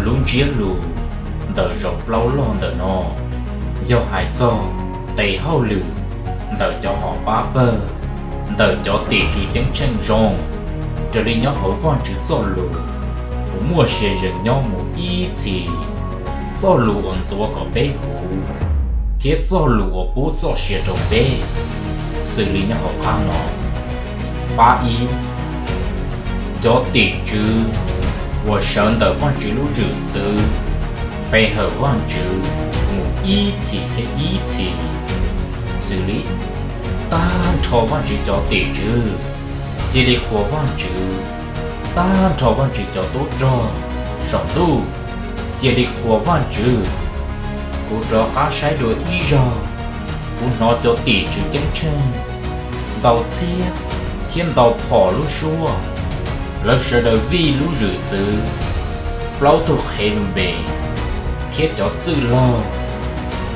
Lub ntsiab lus ntawm zaus plaub loj ntawm no yog hais txog tes hauj lwm ntawm cov hom pab pawg ntawm cov tim tswv ceeb tsheej zoo, raws li nyob hauv Vajtswv txoj lus uas muaj sia zees nyob mus ib txhis, txoj lus uas ntxuav kom peb huv, thiab txoj lus uas pub txoj sia rau peb, xws li nyob hauv qab no. Pab ib, cov tim tswv uas sawv ntawm Vajtswv lub zwm txwv pe hawm Vajtswv mus ib txhis thiab ib txhis, xws li tag nrho Vajtswv cov tim tswv cia li qhuas Vajtswv, tag nrho Vajtswv cov tub rog saum ntuj cia li qhuas Vajtswv. Kuv rov qab saib dua ib zaug, kuv hnov cov tim tswv ceeb tsheej ntau txhiab thiab ntau phom lub suab, lawv sawv daws vij lub zwm txwv, plaub tug qhev nus npes thiab cov txwj laug,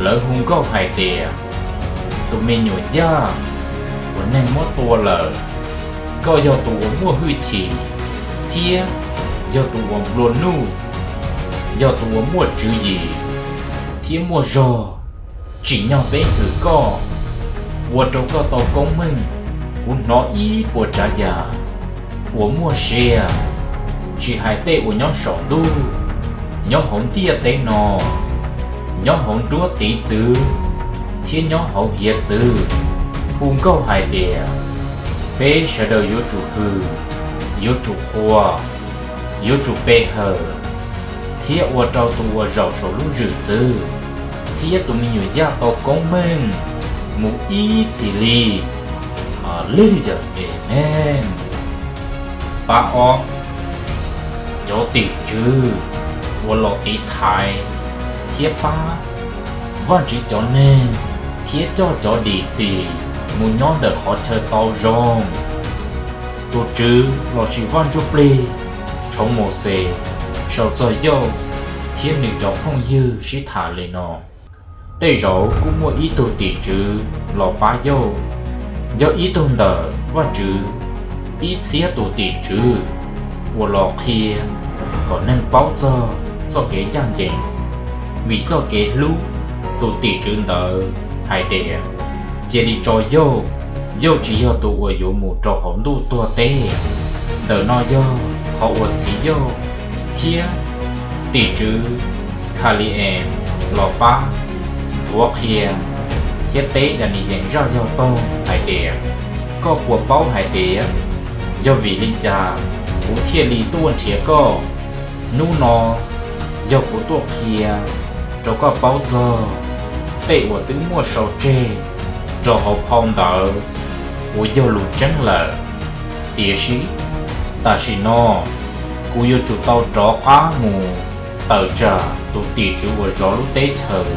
lawv hu nkauj hais tias, Tus me nyuam yaj uas neeg muab tua lawm, koj yog tus uas muaj hwj chim thiab yog tus uas nplua nuj, yog tus uas muaj tswv yim thiab muaj zog, tsim nyog peb hwm koj, ua rau koj tau koob meej. Kuv hnov ib puas tsav yam uas muaj sia, tsis hais tej uas nyob saum ntuj, nyob hauv ntiaj teb no, nyob hauv nruab tiv txwv thiab nyob hauv hiav txwv, hu nkauj hais tias, Peb sawv daws yuav tsum hwm, yuav tsum qhuas, yuav tsum pe hawm, thiab ua rau tus uas zaum saum lub zwm txwv thiab tus me nyuam yaj tau koob meej mus ib txhis li. Haleluya, Amees. Pab ob, cov tim tswv uas los tiv thaiv thiab pab Vajtswv cov neeg thiab coj cov dim txim mus nyob ntawm qhov chaw tau zoo. Tus Tswv lossis Vaj Ntsujplig tshoov Mauxes sau txog Yauj thiab nws cov phooj ywg sib tham li no: Tej zaum kuj muaj ib tug tim tswv los pab Yauj, yog ib tug ntawm Vajtswv ib txhiab tus tim tswv uas los qhia kom neeg paub txog txoj kev ncaj ncees. Vim txoj kev hlub, tus tim tswv ntawd hais tias, Cia li tso Yauj, Yauj tsis yog tus uas yuav mus rau hauv ntuj tuag teb. Ntawm no yog qhov uas txhiv Yauj thiab tim tswv Khali-ees los pab nthuav qhia thiab teb Daniyees zaj yog toog hais tias, Koj puas paub hais tias yog vim li cas kuv thiaj li tuaj nrhiav koj? Hnub no yog kuv tuaj qhia rau koj paub txog tej uas twb muaj sau tseg rau hauv phau ntawv uas yog lus tseeb lawm. Tiam sis tam sim no kuv yuav tsum tau rov qab mus tawm tsam tus tim tswv uas zov lub teb chaws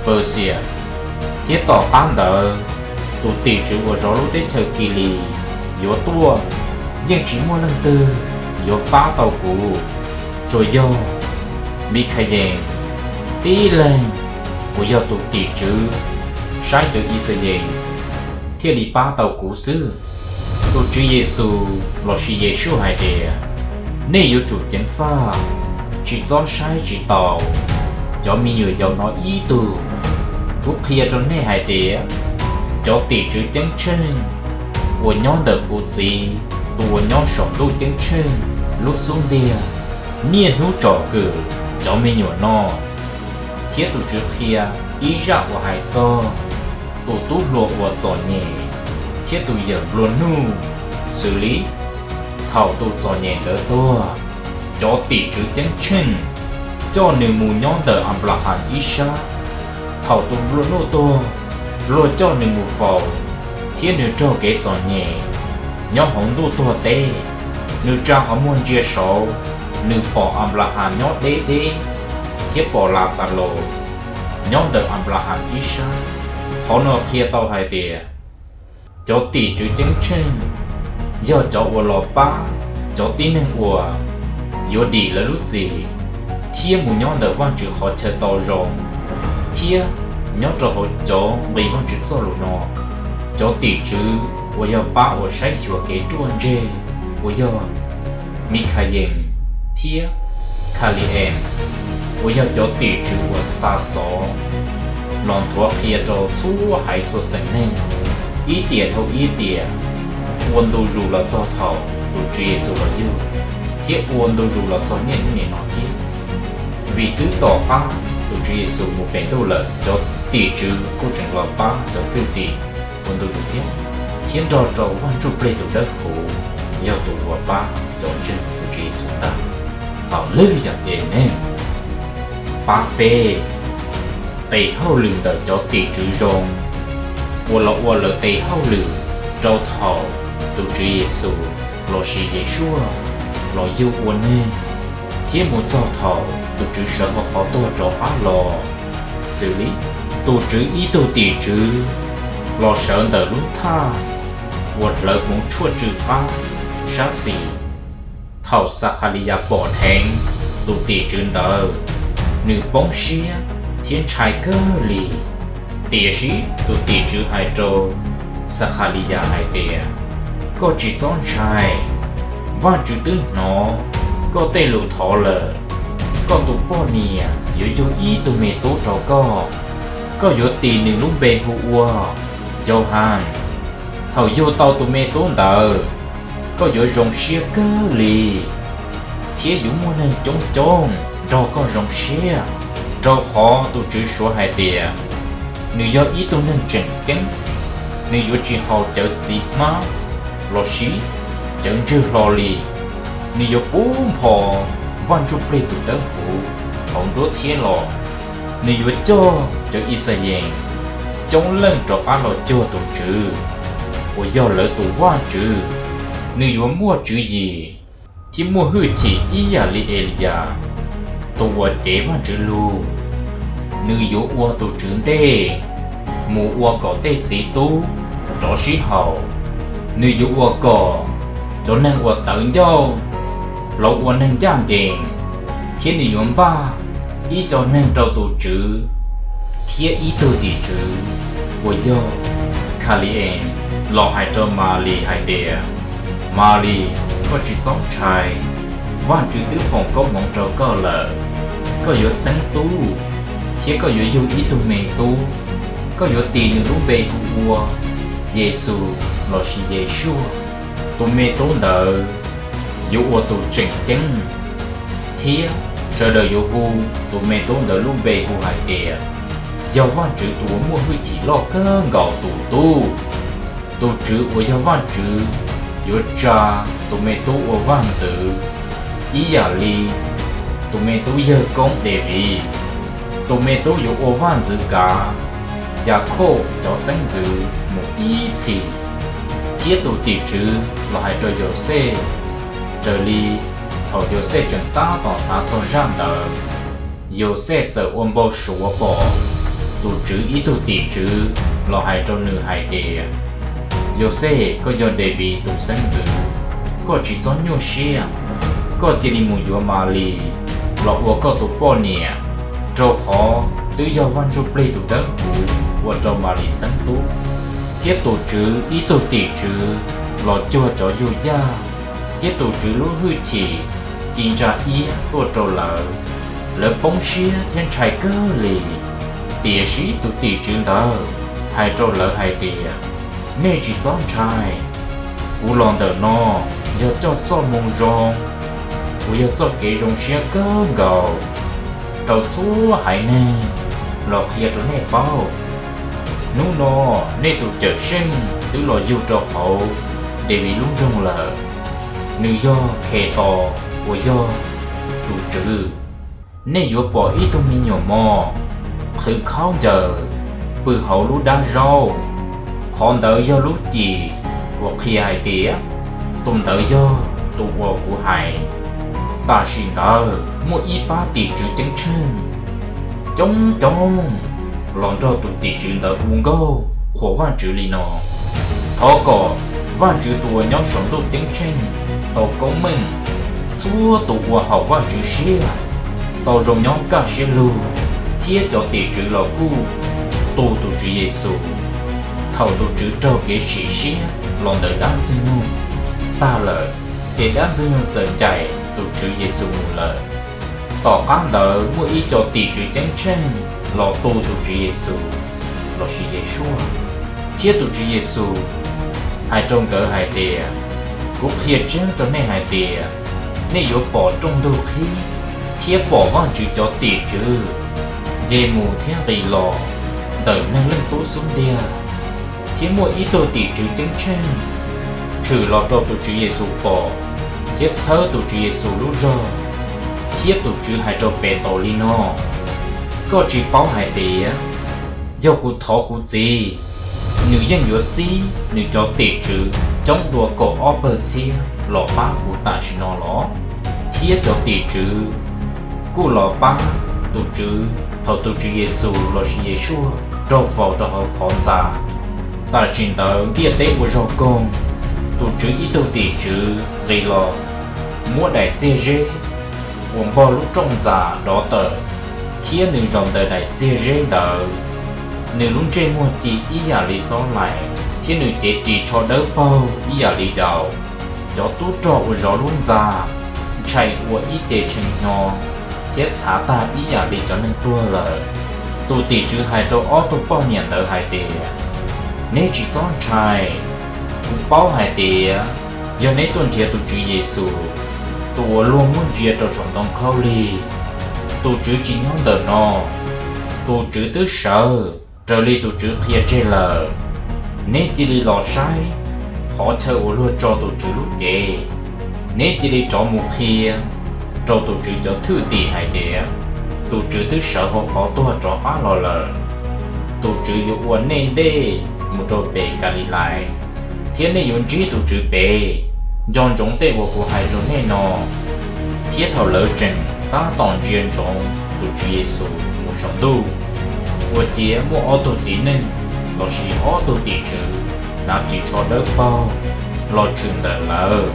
Pawxias, thiab tom qab ntawd tus tim tswv uas zov lub teb chaws Kilis yuav tuaj. Yeej tsis muaj leej twg yuav pab tau kuv, tsuas yog Mikhayees tib leeg uas yog tus tim tswv saib cov Yixalayees thiaj li pab tau kuv xwb. Tus Tswv Yexus lossis Yeshua hais tias, Nej yuav tsum ceev faj, tsis txhob saib tsis taus cov me nyuam yaus no ib tug. Kuv qhia rau nej hais tias, cov tim tswv ceeb tsheej uas nyob ntawm kuv Txiv tus uas nyob saum ntuj ceeb tsheej lub xub ntiag niaj hnub tsom kwm cov me nyuam no. Thiab tus Tswv qhia ib zaj uas hais txog tus tub hluas uas txom nyem thiab tus yawm nplua nuj, xws li thaum tus txom nyem ntawd tuag, cov tim tswv ceeb tsheej coj nws mus nyob ntawm Anplahas ib sab. Thaum tus nplua nuj tuag, luag coj nws mus faus, thiab nws raug kev txom nyem nyob hauv ntuj tuag teb. Nws tsa qhov muag ntsia saud, nws pom Anplahas nyob deb deb, thiab pom Laxalus nyob ntawm Anplahas ib sab. Qhov no qhia tau hais tias cov tim tswv ceeb tsheej yog cov uas los pab cov tib neeg uas yuav dim lawv lub txim thiab mus nyob ntawm Vajtswv qhov chaw tau zoo. Thiab nyob rau hauv cov nqi Vajtswv Txojlus no, cov tim tswv uas yog pab uas saib xyuas kev ruaj ntseg uas yog Mikhayees thiab Khali-ees, uas yog cov tim tswv uas xa xov los nthuav qhia rau txhua haiv txhua xeem neeg, ib tiam dhau ib tiam, ua ntu zus los txog thaum tus Tswv Yexus los yug, thiab ua ntu zus los txog niaj hnub nim no thiab. Vim twb tom qab tus Tswv Yexus mus pem ntuj lawm, cov tim tswv kuj tseem los pab cov thwj tim ua ntu zus thiab, thiab nrog rau Vaj Ntsujplig tus Dawbhuv yog tus uas pab cov ntseeg tus Tswv Yexus ntag. Hauv lwm yam ces nej pab peb tes hauj lwm ntawm cov tim tswv zoo uas los ua lawv tes hauj lwm rau thaum tus Tswv Yexus lossis Yesuaj los yug ua neeg, thiab mus txog thaum tus Tswv sawv hauv qhov tuag rov qab los. Xws li tus Tswv ib tug tim tswv los sawv ntawm lub thaj uas hlawv hmoov tshuaj tsw qab sab xis. Thaum Xakhaliyas pom dheev tus tim tswv ntawd, nws poob siab thiab ntshai kawg li. Tiam sis tus tim tswv hais rau Xakhaliyas hais tias, Koj tsis txhob ntshai. Vajtswv twb hnov koj tej lus thov lawm. Koj tus poj niam yuav yug ib tug me tub rau koj. Koj yuav tis nws lub npe hu ua Yauhas. Thaum yug tau tus me tub ntawd, koj yuav zoo siab kawg li, thiab yuav muaj neeg coob coob nrog koj zoo siab, rau qhov tus Tswv suav hais tias nws yog ib tug neeg tseem ceeb. Nws yuav tsis haus cawv txiv hmab lossis cawv ntswg hlo li. Nws yuav puv npo Vaj Ntsujplig tus Dawbhuv hauv nruab thiab los. Nws yuav coj cov Yixalayees coob leej rov qab los cuag tus Tswv uas yog lawv tus Vajtswv. Nws yuav muaj tswv yim thiab muaj hwj chim ib yam li Eliyas, tus uas cev Vajtswv lus. Nws yuav ua tus Tswv ntej mus ua kom tej txiv tub rov sib haum. Nws yuav ua kom cov neeg uas tawv ncauj los ua neeg ncaj ncees, thiab nws yuav npaj ib co neeg rau tus Tswv thiab ib tug tim tswv uas yog Khali-ees los hais rau Malis hais tias, Malis, koj tsis txhob ntshai. Vajtswv twb foom koob hmoov rau koj lawm. Koj yuav xeeb tub, thiab koj yuav yug ib tug me tub. Koj yuav tis nws lub npe hu ua Yexus lossis Yesuaj. Tus me tub ntawd yuav ua tus tseem ceeb, thiab sawv daws yuav hu tus me tub ntawd lub npe hu hais tias, Yog Vajtswv tus uas muaj hwj chim loj kawg nkaus tus tub. Tus Tswv uas yog Vajtswv yuav tsa tus me tub ua vaj ntxwv ib yam li tus me tub yawg koob Daviv. Tus me tub yuav ua vaj ntxwv kav Yakhauj cov xeeb ntxwv mus ib txhis. Thiab tus tim tswv los hais rau Yauxej, raws li thaum Yauxej tseem tab tom xav txog zaj ntawd, Yauxej txawm ua npau suav pom tus Tswv ib tug tim tswv los hais rau nws hais tias, Yauxej, koj yog Daviv tus xeeb ntxwv, koj tsis txhob nyuaj siab. Koj cia li mus yuav Malis los ua koj tus poj niam, rau qhov twb yog Vaj Ntsujplig tus Dawbhuv ua rau Malis xeeb tub. Thiab tus Tswv ib tug tim tswv los cuag cov yug yaj, thiab tus Tswv lub hwj chim ci ntsa iab tuaj rau lawv. Lawv poob siab thiab ntshai kawg li. Tiam sis tus tim tswv ntawd hais rau lawv hais tias, Nej tsis txhob ntshai. Kuv los ntawm no yog coj txoj moo zoo uas yog txoj kev zoo siab kawg nkaus rau txhua haiv neeg los qhia rau nej paub. Hnub no nej tus Cawmseej twb los yug rau hauv Daviv lub nroog lawm. Nws yog Khetos uas yog tus Tswv. Nej yuav pom ib tug me nyuam mos qhwv khaub ncaws pw hauv lub dab zaub. Qhov ntawd yog lub cim uas qhia hais tias, Tus ntawd yog tus uas kuv hais. Tam sim ntawd muaj ib pab tim tswv ceeb tsheej coob coob los nrog tus tim tswv ntawd hu nkauj qhuas Vajtswv li no, Thov kom Vajtswv tus uas nyob saum ntuj ceeb tsheej tau koob meej! Txhua tus uas haum Vajtswv siab tau zoo nyob kaj siab lug. Thiab cov tim tswv los kuj tu tus Tswv Yexus. Thaum tus Tswv raug kev sim siab los ntawm dab Ntxwg nyoog tag lawm, ces dab Ntxwg nyoog txawm ncaim tus Tswv Yexus mus lawm. Tom qab ntawd muaj ib co tim tswv ceeb tsheej los tu tus Tswv Yexus lossis Yesuas, thiab tus Tswv Yexus hais rau nkawd hais tias, Kuv qhia tseeb rau nej hais tias, nej yuav pom rooj ntug qhib thiab pom Vajtswv cov tim tswv nce mus thiab nqis los ntawm Neeg Leej Tub xub ntiag. Thiab muaj ib tug tim tswv ceeb tsheej tshwm los rau tus Tswv Yexus pom thiab txhawb tus Tswv Yexus lub zog. Thiab tus Tswv hais rau Petus li no, Koj tsis paub hais tias, yog kuv thov kuv Txiv, nws yeej yuav txib nws cov tim tswv coob dua kaum ob pawg txhiab los pab kuv tam sim no los? Thiab cov tim tswv kuj los pab tus Tswv thaum tus Tswv Yexus lossis Yesuas raug faus rau hauv qhov ntxa. Tam sim ntawd ntiaj teb ua zog koog, tus Tswv ib tug tim tswv nqis los, muab daim txiag zeb uas npog lub rooj ntxas dov tawm, thiab nws zaum ntawm daim txiag zeb ntawd. Nws lub ntsej muag ci ib yam li xob laim, thiab nws cev ris tsho dawb paug ib yam li daus. Cov tub rog uas zov lub ntxa ntshai ua ib ce tshee hnyo thiab txhav tag ib yam li cov neeg tuag lawm. Tus tim tswv hais rau ob tug poj niam ntawd hais tias, Neb tsis txhob ntshai. Kuv paub hais tias yog neb tuaj nrhiav tus Tswv Yexus, tus uas luag muab ntsia rau saum ntoo khaub lig. Tus Tswv tsis nyob ntawm no, tus Tswv twb sawv raws li tus Tswv qhia tseg lawm. Neb cia li los saib qhov chaw uas luag tso tus Tswv lub cev. Neb cia li rov mus qhia rau tus Tswv cov thwj tim hais tias, tus Tswv twb sawv hauv qhov tuag rov qab los lawm. Tus Tswv yuav ua nej ntej mus rau pem Kalilais, thiab nej yuav ntsib tus Tswv pem. Nco ntsoov tej uas kuv hais rau nej no. Thiab thaum lawv tseem tab tom ntsia ntsoov tus Tswv Yexus mus saum ntuj, ua ciav muaj ob tug txiv neej lossis ob tug tim tswv hnav ris tsho dawb paug los tshwm ntawm lawv.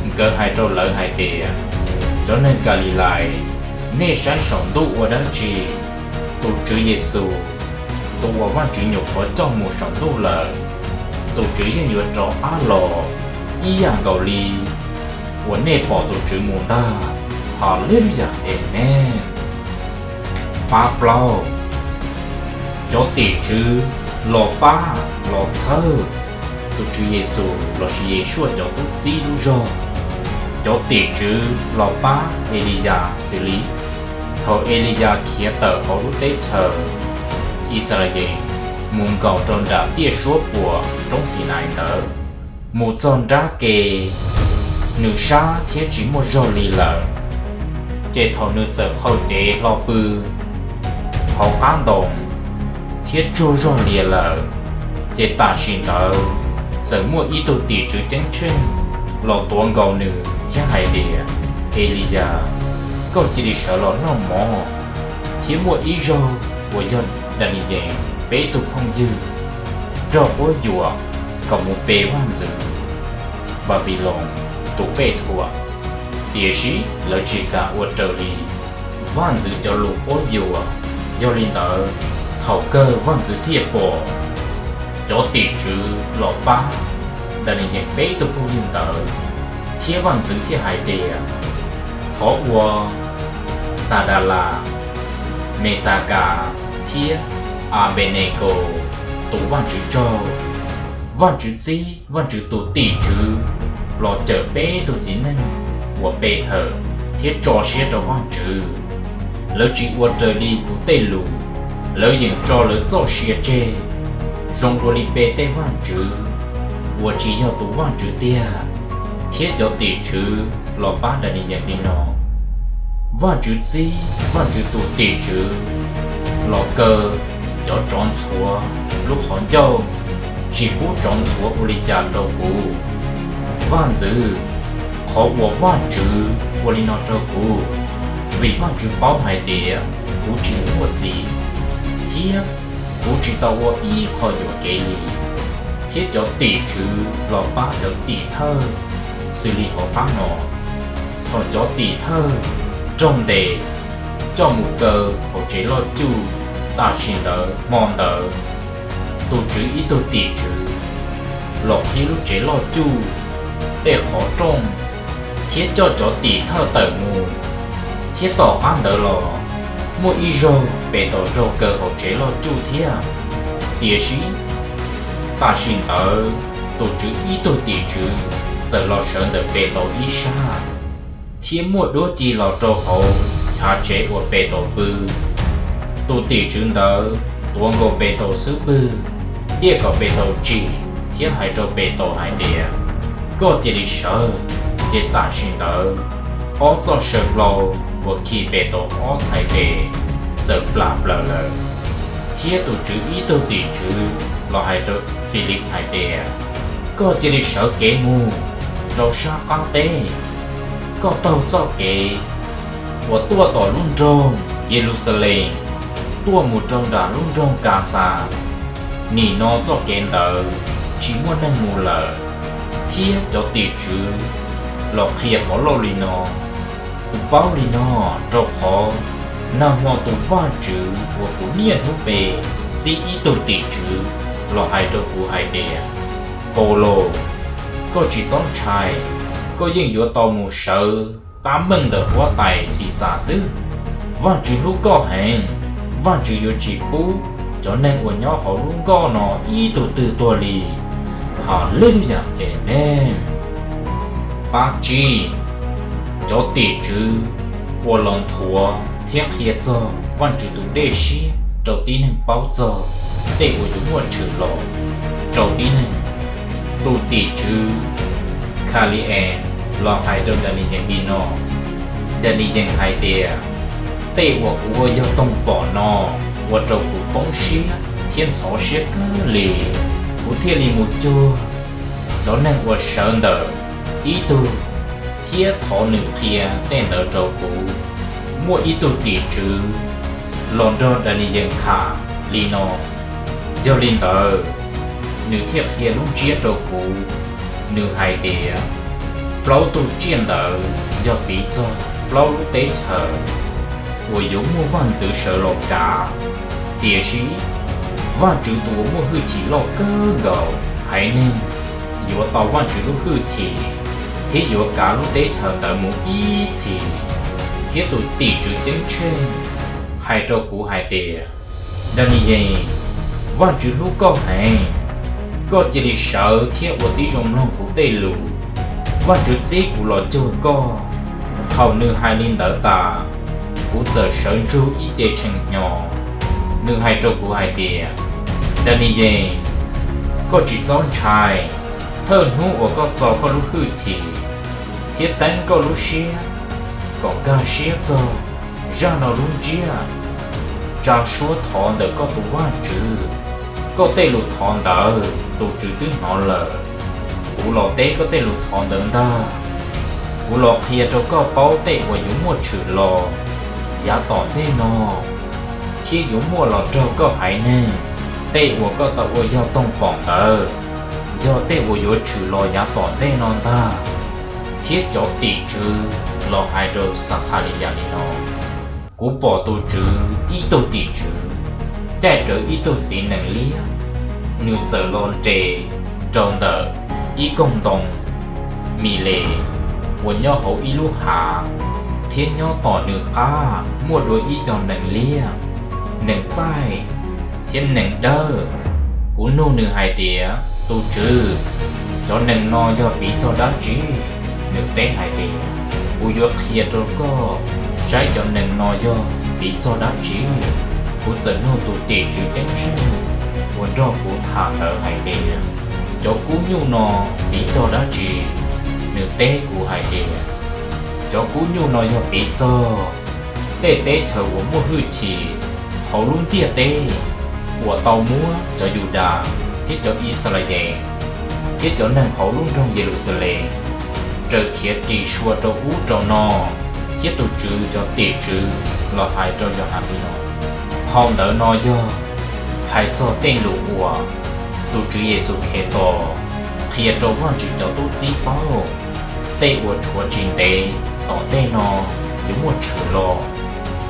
Nkawd hais rau lawv hais tias, Cov neeg Kalilais, nej saib saum ntuj ua dab tsi? Tus Tswv Yexus, tus uas Vajtswv nyuam qhuav coj mus saum ntuj lawm, tus Tswv yeej yuav rov qab los ib yam nkaus li uas nej pom tus Tswv mus ntag. Haleluyas, Amees. Pab plaub. Cov tim tswv los pab los txhawb tus Tswv Yexus lossis Yesuas cov tub txib lub zog. Cov tim tswv los pab Eliyas xws li thaum Eliyas khiav tawm hauv lub teb chaws Yixalayees mus nkaum rau nram tiaj suab puam roob Xinais ntawd, mus txog nrab ke, nws sab thiab tsis muaj zog li lawm. Ces thaum nws txawm qhau cev hlo pw hauv qab ntoo thiab tsaug zog lias lawm, ces tam sim ntawd txawm muaj ib tug tim tswv ceeb tsheej los tuav nkaus nws thiab hais tias, Eliyas, koj cia li sawv los noj mov. Thiab muaj ib zaug uas yog Daniyees peb tug phooj ywg nrog quab yuam kom mus pe vaj ntxwv Npanpiloos tus pej thuam, tiam sis lawv tsis kam ua raws li vaj ntxwv cov lus quab yuam. Yog li ntawd, thaum kawg vaj ntxwv thiaj pom cov tim tswv los pab Daniyees peb tug phooj ywg ntawd, thiab vaj ntxwv thiaj hais tias, Thov ua Xadalas, Mexakas thiab Anpenekoos tus Vajtswv tsaug. Vajtswv txib Vajtswv tus tim tswv los cawm peb tug txiv neej uas pe hawm thiab tso siab rau Vajtswv. Lawv tsis ua raws li kuv tej lus, lawv yeem tso lawv txoj sia tseg, zoo dua li pe tej vaj ntxwv uas tsis yog tus Vajtswv tiag. Thiab cov tim tswv los pab Daniyees li no: Vajtswv txib Vajtswv tus tim tswv los kaw cov tsov ntxhuav lub qhov ncauj, tsis pub tsov ntxhuav ua li cas rau kuv. Vaj ntxwv, qhov uas Vajtswv ua li no rau kuv, vim Vajtswv paub hais tias kuv tsis muaj txim, thiab kuv tsis tau ua ib qho yuam kev li. Thiab cov tim tswv los pab cov tim thawj xws li hauv qab no. Thaum cov tim thawj raug ntes coj mus kaw hauv tsev loj cuj, tam sim ntawd hmo ntawd tus Tswv ib tug tim tswv los qhib lub tsev loj cuj tej qhov rooj thiab coj cov tim thawj tawm mus. Thiab tom qab ntawd los muaj ib zaug Petus raug kaw hauv tsev loj cuj thiab. Tiam sis tam sim ntawd tus Tswv ib tug tim tswv txawm los sawv ntawm Petus ib sab, thiab muaj duab ci los rau hauv chav tsev uas Petus pw. Tus tim tswv ntawd tuav nkaus Petus xub pwg, diaj kom Petus tsim, thiab hais rau Petus hais tias, Koj cia li sawv! Ces tam sim ntawd ob txoj saw hlau uas khi Petus ob txhais tes txawm plam plaws lawm. Thiab tus Tswv ib tug tim tswv los hais rau Filip hais tias, Koj cia li sawv kev mus rau sab qab teb, koj taug txoj kev uas tuaj tom lub nroog Yeluxalees tuaj mus rau nram lub nroog Kaxas. Nim no txoj kev ntawd tsis muaj neeg mus lawm. Thiab cov tim tswv los qhia Povlauj li no: Kuv paub li no rau qhov nag hmo tus Vajtswv uas kuv niaj hnub pe txib ib tug tim tswv los hais rau kuv hais tias, Paulus, koj tsis txhob ntshai, koj yeej yuav tau mus sawv tab meeg ntawm huab tais Sixas xwb. Vajtswv hlub koj heev, Vajtswv yuav tsis pub cov neeg uas nyob hauv lub nkoj no ib tug twg tuag li. Haleluya, Amees. Pab tsib, cov tim tswv uas los nthuav thiab qhia txog Vajtswv tus dej siab rau tib neeg paub txog tej uas yuav muaj tshwm los rau tib neeg. Tus tim tswv Khali-ees los hais rau Daniyees li no: Daniyees hais tias, tej uas kuv ua yog toog pom no ua rau kuv poob siab thiab ntxhov siab kawg li. Kuv thiaj li mus cuag cov neeg uas sawv ntawm ib tug thiab thov nws qhia tej ntawd rau kuv. Muaj ib tug tim tswv los nrog Daniyees tham li no, yog li ntawd, nws thiaj qhia lub ntsiab rau kuv. Nws hais tias, plaub tug tsiaj ntawd yog piv txog plaub lub teb chaws uas yuav muaj vaj ntxwv sawv los kav. Tiam sis Vajtswv tus uas muaj hwj chim loj kawg nkaus haiv neeg yuav tau Vajtswv lub hwj chim thiab yuav kav lub teb chaws ntawd mus ib txhis. Thiab tus tim tswv ceeb tsheej hais rau kuv hais tias, Daniyees, Vajtswv hlub koj heev. Koj cia li sawv thiab ua tib zoo mloog kuv tej lus. Vajtswv txib kuv los cuag koj. Thaum nws hais li ntawd tas, kuv txawm sawv ntsug ib ce tshee hnyo. Nws hais rau kuv hais tias, Daniyees, koj tsis txhob ntshai. Thawj hnub uas koj txo koj lub hwj chim thiab teeb koj lub siab kom nkag siab txog zaj no lub ntsiab, tsa suab thov ntawm koj tus Vajtswv. Koj tej lus thov ntawd tus Tswv twb hnov lawm. Kuv los teb koj tej lus thov ntawd ntag. Kuv los qhia rau koj paub tej uas yuav muaj tshwm los yav tom ntej no, thiab yuav muaj los raug koj haiv neeg. Tej uas koj tau ua yog toog pom ntawd yog tej uas yuav tshwm los yav tom ntej no ntag. Thiab cov tim tswv los hais rau Xakhaliyas li no, kuv pom tus Tswv ib tug tim tswv caij rawv ib tug txiv nees liab, nws txawm los nres rau ntawm ib koog ntoo Miles uas nyob hauv ib lub hav, thiab nyob tom nws qab muaj dua ib co nees liab, nees txaij, thiab nees dawb. Kuv nug nws hais tias, Tus Tswv, cov nees no yog piv txog dab tsi? Nws teb hais tias, Kuv yuav qhia rau koj saib cov nees no yog piv txog dab tsi. Kuv txawm nug tus tim tswv ceeb tsheej uas nrog kuv tham ntawd hais tias, Cov kub nyuj no piv txog dab tsi? Nws teb kuv hais tias, Cov kub nyuj no yog piv txog tej teb chaws uas muaj hwj chim hauv lub ntiaj teb uas tau muab cov Yudas thiab cov Yixalayees thiab cov neeg hauv lub nroog Yeluxalees raws khiav ris sua rau ub rau no. Thiab tus Tswv cov tim tswv los hais rau Yauhas li no. Phau ntawv no yog hais txog tej lus uas tus Tswv Yexus Khetos qhia rau Vajtswv cov tub txib paub, tej uas tshuav tsis ntev tom ntej no yuav muaj tshwm los.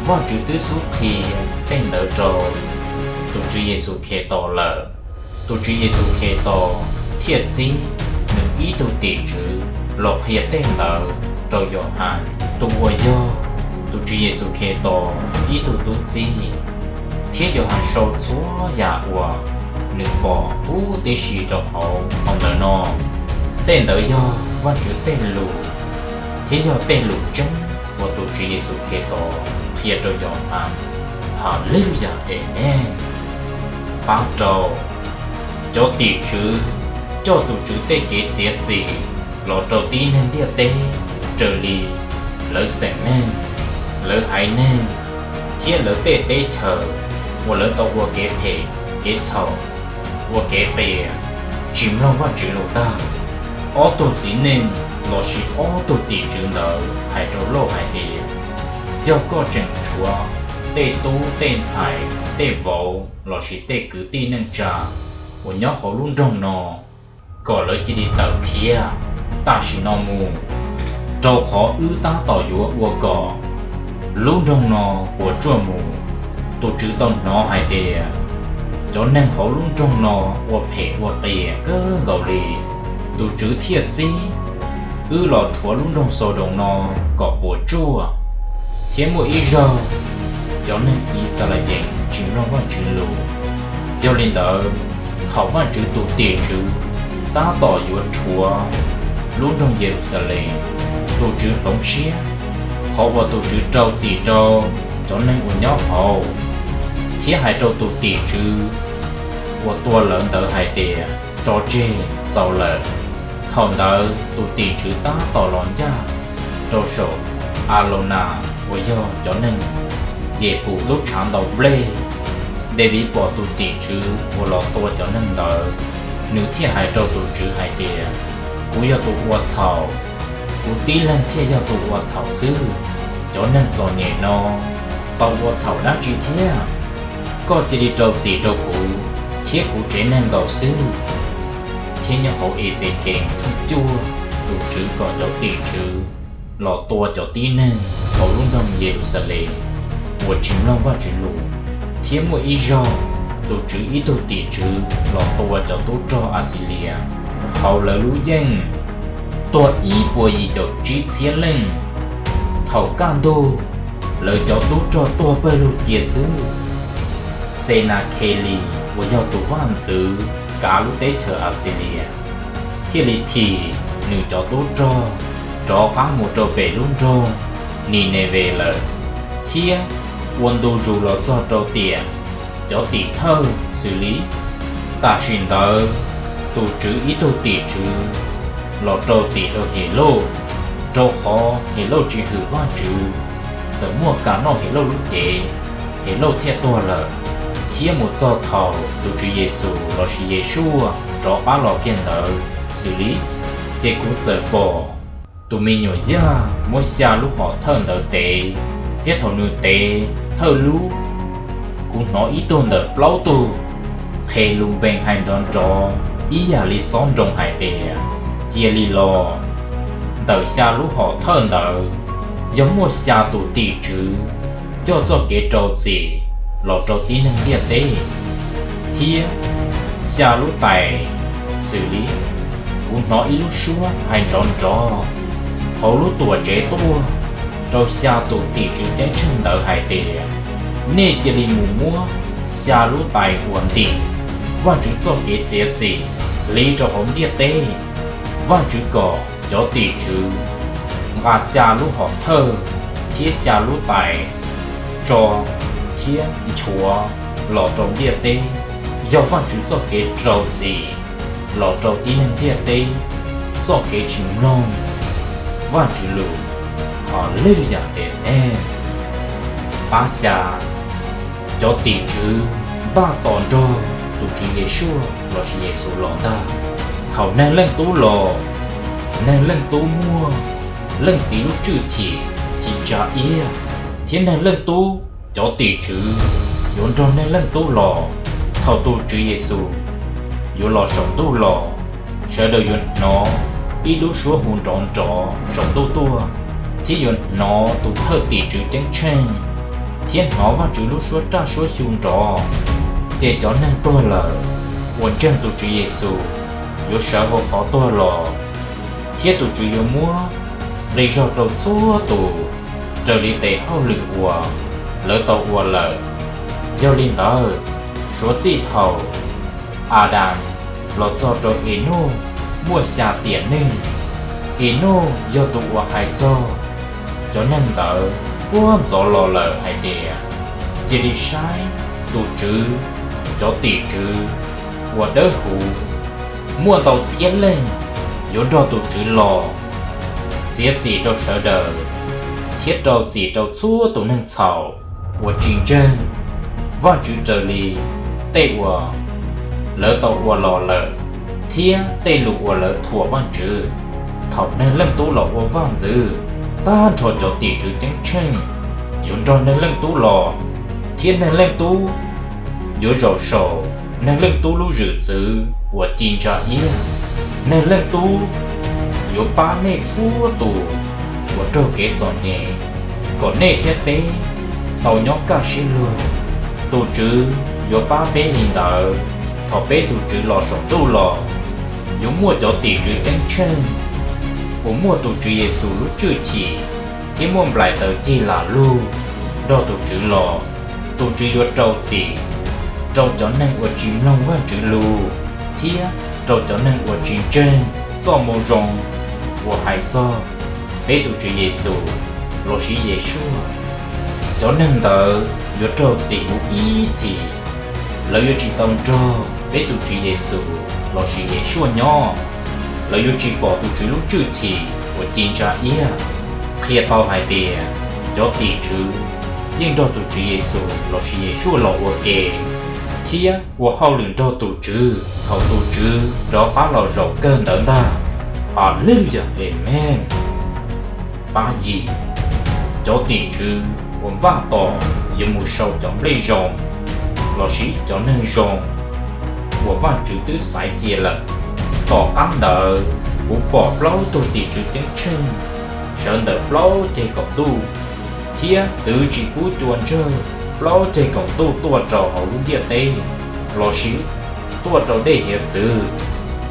Vajtswv twb xub qhia tej ntawd rau tus Tswv Yexus Khetos lawm. Tus Tswv Yexus Khetos thiaj txib nws ib tug tim tswv los qhia tej ntawd rau Yauhas, tus uas yog tus Tswv Yexus Khetos ib tug tub txib, thiab Yauhas sau txhua yam uas nws pom huv tib si rau hauv phau ntawv no. Tej ntawd yog Vajtswv tej lus, thiab yog tej lus tseeb uas tus Tswv Yexus Khetos qhia rau Yauhas. Haleluya, Amees. Pab rau cov tim tswv coj tus Tswv tej kev txiav txim los rau tib neeg ntiaj teb, raws li lawv xeem neeg, lawv haiv neeg, thiab lawv tej teb chaws uas lawv tau ua kev phem kev txhaum, ua kev qias, tsis mloog Vajtswv lus ntag. Ob tug txiv neej lossis ob tug tim tswv ntawd hais rau Lauj hais tias, yog koj tseem tshuav tej tub tej ntxhais tej vauv lossis tej kwv tij neej tsa uas nyob hauv lub nroog no, kom lawv cia li tawm khiav tam sim no mus, rau qhov wb tab tom yuav ua kom lub nroog no puas tsuaj mus. Tus Tswv tau hnov hais tias cov neeg hauv lub nroog no ua phem ua qias kawg nkaus li. Tus Tswv thiaj txib wb los rhuav lub nroog Xaudoos no kom puas tsuaj. Thiab muaj ib zaug cov neeg Yixalayees tsis mloog Vajtswv lus. Yog li ntawd, thaum Vajtswv tus tim tswv tab tom yuav rhuav lub nroog Yeluxalees, tus Tswv hloov siab qhov uas tus Tswv rau txim rau cov neeg uas nyob hauv, thiab hais rau tus tim tswv uas tua lawv ntawd hais tias, tso tseg, txaus lawm. Thaum ntawd tus tim tswv tab tom los ncaj rau saum Alaunas uas yog cov neeg Yexus lub tshav ntaus nplej. Daviv pom tus tim tswv uas los tua cov neeg ntawd, nws thiaj hais rau tus Tswv hais tias, kuv yog tus ua txhaum, kuv tib leeg thiaj yog tus ua txhaum xwb. Cov neeg txom nyem no tau ua txhaum dab tsi thiab? Koj cia li rau txim rau kuv thiab kuv tsev neeg nkaus xwb. Thiab nyob hauv Exekees tshooj cuaj, tus Tswv kom cov tim tswv los tua cov tib neeg hauv lub nroog Yeluxalees uas tsis mloog Vajtswv lus. Thiab muaj ib zaug tus Tswv ib tug tim tswv los tua cov tub rog Axilias hauv lawv lub yeej, tuag ib puas yim caum tsib txhiab leej. Thaum kaj ntug, lawv cov tub rog tuag pawg lug cia xwb. Xenakhelis uas yog tus vaj ntxwv kav lub teb chaws Axilias thiaj li thim nws cov tub rog rov qab mus rau pem lub nroog Nineves lawm, thiab ua ntu zus los txog rau tiam cov tim thawj xws li. Tam sim ntawd, tus Tswv ib tug tim tswv los rau txim rau Helauj, rau qhov Helauj tsis hwm Vajtswv, txawm muaj kam noj Helauj lub cev, Helauj thiaj tuag lawm. Thiab mus txog thaum tus Tswv Yexus lossis Yesuas rov qab los kiag ntawd xws li, ces kuv txawm pom tus me nyuam yaj muab xya lub hom thawj ntawd tev, thiab thaum nws tev thawj lub, kuv hnov ib tug ntawm plaub tug Qhelunpees hais nrov nrov ib yam li xob nroo hais tias, cia li los. Ntawm xya lub hom thawj ntawd yog muaj xya tus tim tswv coj txoj kev rau txim los rau tib neeg ntiaj teb, thiab xya lub tais xws li. Kuv hnov ib lub suab hais nrov nrov hauv lub Tuamtsev tuaj rau xya tus tim tswv ceeb tsheej ntawd hais tias, nej cia li mus muab xya lub tais uas ntim Vajtswv txoj kev txiav txim hliv rau hauv ntiaj teb. Vajtswv kom cov tim tswv nqa xya lub hom thawj thiab xya lub tais tso thiab nchuav los rau ntiaj teb, yog Vajtswv txoj kev rau txim los rau tib neeg ntiaj teb txoj kev tsis mloog Vajtswv lus. Haleluya, Amees. Pab xya, cov tim tswv npaj tos nrog tus Tswv Yesuas lossis Yexus los ntag. Thaum Neeg Leej Tub los, Neeg Leej Tub muaj Leej Txiv lub tshwj chim ci ntsa iab, thiab Neeg Leej Tub cov tim tswv yuav nrog Neeg Leej Tub los. Thaum tus Tswv Yexus yuav los saum ntuj los, sawv daws yuav hnov ib lub suab hu nrov nrov saum ntuj tuaj, thiab yuav hnov tus thawj tim tswv ceeb tsheej thiab hnov Vajtswv lub suab raj suab xyu nrov. Ces cov neeg tuag lawm uas ntseeg tus Tswv Yexus yuav sawv hauv qhov tuag los, thiab tus Tswv yuav muab nqi zog rau txhua tus. raws li tes hauj lwm uas lawv tau ua lawm. Yog li ntawd, suav txij thaum Adas los txog rau Enauj muaj xya tiam neej. Enauj yog tus uas hais txog cov neeg ntawd puag ntxov los lawm hais tias, cia li saib, tus Tswv, cov tim tswv uas dawb huv, muaj ntau txhiab leej yuav nrog tus Tswv los txiav txim rau sawv daws thiab rau txim rau txhua tus neeg txhaum uas tsis ntseeg Vajtswv raws li tej uas lawv tau ua los lawm thiab tej lus uas lawv thuam Vajtswv. Thaum Neeg Leej Tub los ua vaj ntxwv, tag nrho cov tim tswv ceeb tsheej yuav nrog Neeg Leej Tub los, thiab Neeg Leej Tub yuav zaum saum Neeg Leej Tub lub zwm txwv uas ci ntsa iab. Neeg Leej Tub yuav pab nej txhua tus uas raug kev txom nyem, kom nej thiab peb tau nyob kaj siab lug. Tus Tswv yuav pab peb li ntawd. Thaum peb tus Tswv los saum ntuj los, yuav muaj cov tim tswv ceeb tsheej uas muaj tus Tswv Yexus lub tshwj chim thiab muaj nplaim taws cig lam lug nrog tus Tswv los. Tus Tswv yuav rau txim rau cov neeg uas tsis mloog Vajtswv lus thiab rau cov neeg uas tsis ntseeg txoj moo zoo uas hais txog peb tus Tswv Yexus lossis Yesuaj. Cov neeg ntawd yuav raug txim huv ib txhis. Lawv yuav tsis tau nrog peb tus Tswv Yexus lossis Yesuaj nyob. Lawv yuav tsis pom tus Tswv lub tshwj chim uas ci ntsa iab. Qhia tau hais tias cov tim tswv yeej nrog tus Tswv Yexus lossis Yesuaj los ua ke thiab ua hauj lwm nrog tus Tswv thaum tus Tswv rov qab los zaum kawg ntawd ntag. Haleluyas, Amees. Pab yim, cov tim tswv uas npaj tos yuav mus sau cov nplej zoo lossis cov neeg zoo uas Vajtswv twb xaiv cia lawm. Tom qab ntawd kuv pom plaub tug tim tswv ceeb tsheej sawv ntawm plaub ceg kaum ntuj, thiab txwv tsis pub cua ntsawj plaub ceg kaum ntuj tuaj rau hauv lub ntiaj teb, lossis tuaj rau dej hiav txwv,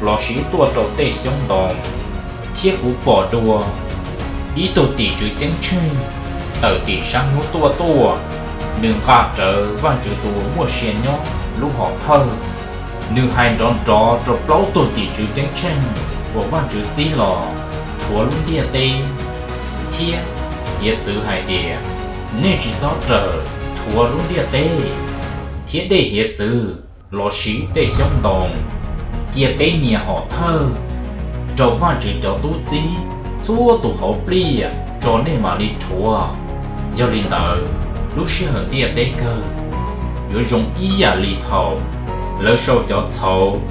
lossis tuaj rau tej xyoob ntoo. Thiab kuv pom dua ib tug tim tswv ceeb tsheej tawm tim sab hnub tuaj tuaj, nws nqa rawv Vajtswv tus uas muaj sia nyob lub hom thawj. Nws hais nrov nrov rau plaub tug tim tswv ceeb tsheej uas Vajtswv txib los rhuav lub ntiaj teb thiab hiav txwv hais tias, nej tsis txhob rawm rhuav lub ntiaj teb thiab dej hiav txwv lossis tej xyoob ntoo. Cia peb nias hom thawj rau Vajtswv cov tub txib txhua tus hauv pliaj tso nej mam li rhuav. Yog li ntawd, lub sij hawm ntiaj teb kawg yuav zoo ib yam li thaum lawv sau cov txhauv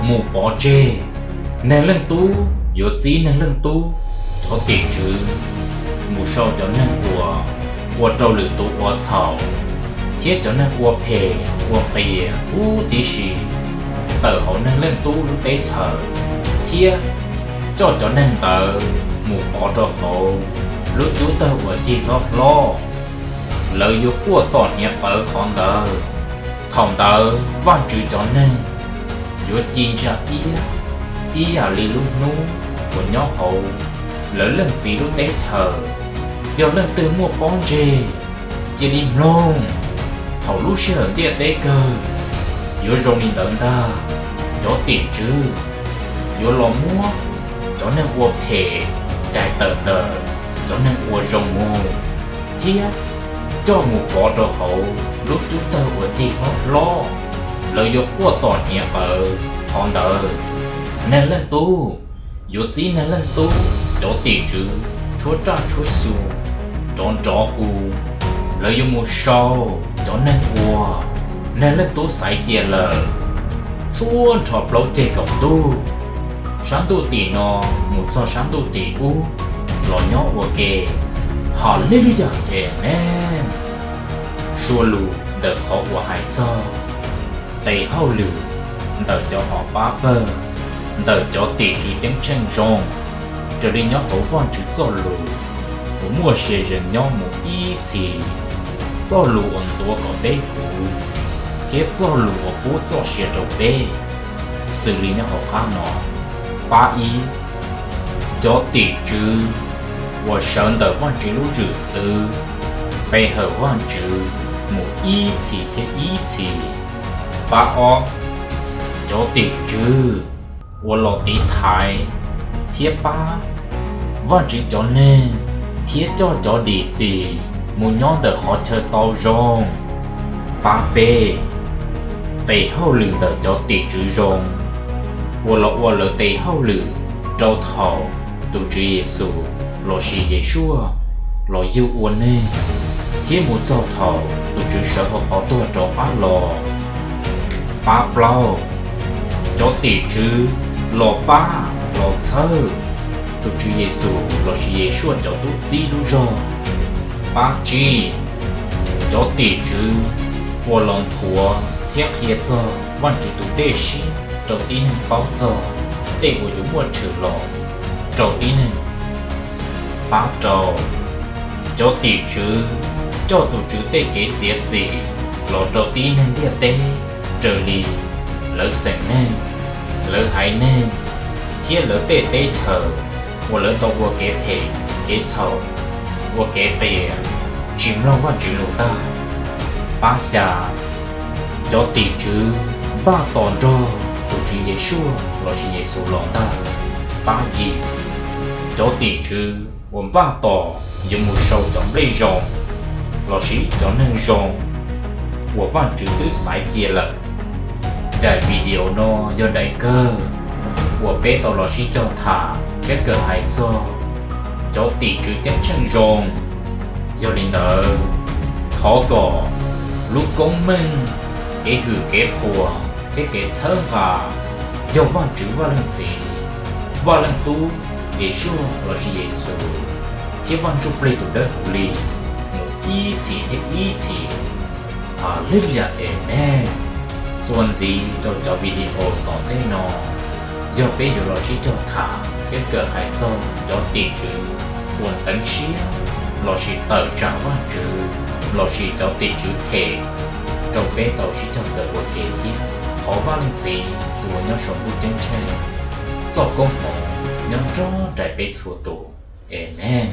mus pov tseg. Neeg Leej Tub yuav txib Neeg Leej Tub cov tim tswv mus sau cov neeg uas ua rau lwm tus ua txhaum thiab cov neeg ua phem ua qias huv tib si tawm hauv Neeg Leej Tub lub teb chaws, thiab coj cov neeg ntawd mus pov rau hauv lub cub tawg uas cig hlob hlob. Lawv yuav quaj tom hniav pawv qhov ntawd. Thaum ntawd Vajtswv cov neeg yuav ci ntsa iab ib yam li lub hnub uas nyob hauv lawv Leej Txiv lub teb chaws. Yog leej twg muaj pob ntseg, cia li mloog. Thaum lub sij hawm ntiaj teb kawg yuav zoo li ntawd ntag. Cov tim tswv yuav los muab cov neeg ua phem cais tawm ntawm cov neeg ua zoo mus, thiab coj mus pov rau hauv lub cub tawg uas cig hlob hlob. Lawv yuav quaj tom hniav pawv qhov ntawd. Neeg Leej Tub yuav txib Neeg Leej Tub cov tim tswv tshuab raj tshuab xyu nrov nrov hu. Lawv yuav mus sau cov neeg uas Neeg Leej Tub xaiv cia lawm, txhua nrho plaub ceg kaum ntuj, sab ntuj tim no mus txog sab ntuj tim ub los nyob ua ke. Haleluyas, Amees. Suab lus ntawm qhov uas hais txog tes hauj lwm ntawm cov hom pab pawg ntawm cov tim tswv ceeb tsheej zoo, raws li nyob hauv Vajtswv txoj lus uas muaj sia ze nyob mus ib txhis, txoj lus uas ntxuav kom peb huv, thiab txoj lus uas pub txoj sia rau peb, xws li nyob hauv qab no. Pab ib, cov tim tswv uas sawv ntawm Vajtswv lub zwm txwv pe hawm Vajtswv mus ib txhis thiab ib txhis. Pab ob, cov tim tswv uas los tiv thaiv thiab pab Vajtswv cov neeg thiab coj cov dim txim mus nyob ntawm qhov chaw tau zoo. Pab peb, tes hauj lwm ntawm cov tim tswv zoo uas los ua lawv tes hauj lwm rau thaum tus Tswv Yexus lossis Yesuaj los yug ua neeg thiab mus txog thaum tus Tswv sawv hauv qhov tuag rov qab los. Pab plaub, cov tim tswv los pab los txhawb tus Tswv Yexus lossis Yesuaj cov tub txib lub zog. Pab tsib, cov tim tswv uas los nthuav thiab qhia txog Vajtswv tus dej siab rau tib neeg paub txog tej uas yuav muaj tshwm los rau tib neeg. Pab rau, cov tim tswv coj tus Tswv tej kev txiav txim los rau tib neeg ntiaj teb raws li lawv xeem neeg, lawv haiv neeg thiab lawv tej teb chaws uas lawv tau ua kev phem kev txhaum, ua kev qias, tsis mloog Vajtswv lus tag. Pab xya, cov tim tswv npaj tos nrog tus Tswv Yesuaj lossis Yexus los ntag. Pab yim, cov tim tswv uas npaj tos yuav mus sau cov nplej zoo lossis cov neeg zoo uas Vajtswv twb xaiv cia lawm. Daim video no yog daim kawg uas peb tau los sib cog tham thiab kawm hais txog cov tim tswv ceeb tsheej zoo. Yog li ntawd, thov kom lub koob meej, kev hwm kev qhuas thiab kev txhawb nqa yog Vajtswv Vaj Leej Txiv, Vaj Leej Tub, Yesuaj lossis Yexus, thiab Vaj Ntsujplig tus Dawb Huv li mus ib txhis thiab ib txhis. Haleluya, Amees. Txuas ntxiv rau cov video tom ntej no, yog peb yuav los sib cog tham thiab kawm hais txog cov tim tswv uas ntxeev siab lossis tawm tsam Vajtswv lossis cov tim tswv phem rau peb tau sib cog kawm ua ke thiab. Thov Vaj Leej Txiv tus uas nyob saum ntuj ceeb tsheej txoj koob hmoov nyob nrog nraim peb txhua tus. Amees.